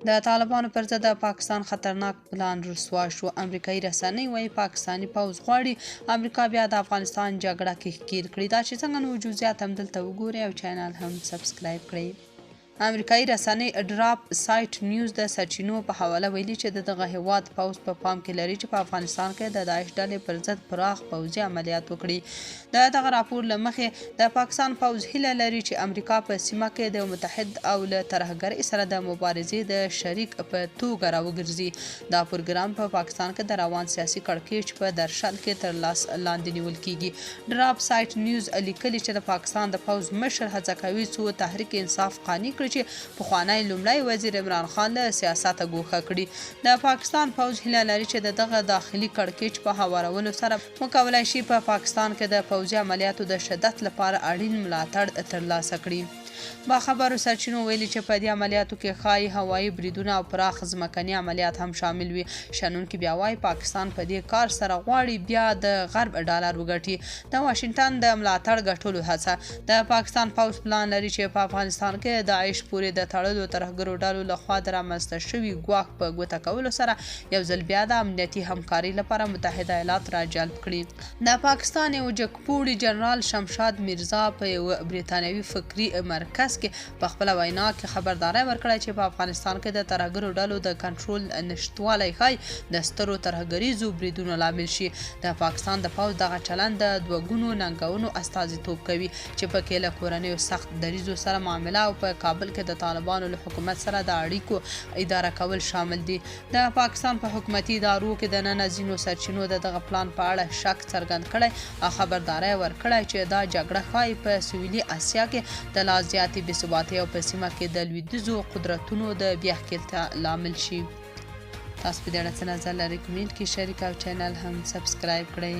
د طالبانو پر ضد د پاکستان خطرناک پلان رسوا شو. امریکایي رسنۍ وایي پاکستاني پوځ غواړي امریکا بیا د افغانستان جګړه کې ښکیل کړي. دا چې څنګه نو جزئیات هم دلته وګورئ او چینل هم سبسکرایب کړئ. امریکایي رسنۍ ډراپ سایټ نیوز د سرچینو په حواله ویلي چې د دغه هیواد پوځ په پام کې لري چې په افغانستان کې د داعش ډلې پر ضد پراخ پوځي عملیات وکړي. د دغه راپور له مخې د پاکستان پوځ هیله لري چې امریکا په سیمه کې د متحد او له ترهګرۍ سره د مبارزې د شریک په توګه راوګرځي. دا پروګرام په پاکستان کې د روان سیاسي کړکېچ په درشل کې تر لاس لاندې نیول کیږي. ډراپ سایټ نیوز لیکلي چې د پاکستان د پوځ مشر هڅه کوي څو تحریک انصاف قانع کړي چې پخوانی لومړی وزیر عمران خان له سیاسته ګوښه کړي. د پاکستان پوځ هیله لري چې د دغه داخلي کړکېچ په هوارولو سره وکولای شي په پاکستان کې د پوځي عملیاتو د شدت لپاره اړین ملاتړ ترلاسه کړي. باخبرو سرچینو ویلي چې په دې عملیاتو کې ښايي هوایي بریدونه او پراخ ځمکني عملیات هم شامل وي. شنونکي بیا وایي پاکستان په دې کار سره غواړي بیا د غرب ډالر وګټي. د واشنګټن د ملاتړ ګټلو هڅه. د پاکستان پوځ پلان لري چې په افغانستان کې داعش پورې د تړلو ترهګرو ډلو له خوا د رامنځته شوي ګواښ په ګوته کولو سره یو ځل بیا د امنیتي همکارۍ لپاره متحده ایالات راجلب کړي. د پاکستان یو جګپوړي جنرال شمشاد میرزا په یوه بریتانوي فکري مرکز کې په خپله وینا کې خبرداری ورکړی چې په افغانستان کې د ترهګرو ډلو د کنټرول نشتوالی ښايي د سترو ترهګریزو بریدونو لامل شي. د پاکستان د پوځ دغه چلند د دوه ګونو ننګونو استازیتوب کوي چې پکې له کورنیو سخت دریځو سره معامله او په کابل کې د طالبانو له حکومت سره د اړیکو اداره کول شامل دي. د پاکستان په حکومتي ادارو کې دننه ځینو سرچینو د دغه پلان په اړه شک څرګند کړی او خبرداری ورکړی چې دا جګړه ښايي په سویلي اسیا کې د لا زیاتې بې ثباتۍ او په سیمه کې د لویدیځو قدرتونو د بیا ښکېلتیا لامل شي. تاسو په دې اړه څه نظر لرئ؟ کمنټ کې شریک او چینل هم سبسکرایب کړئ.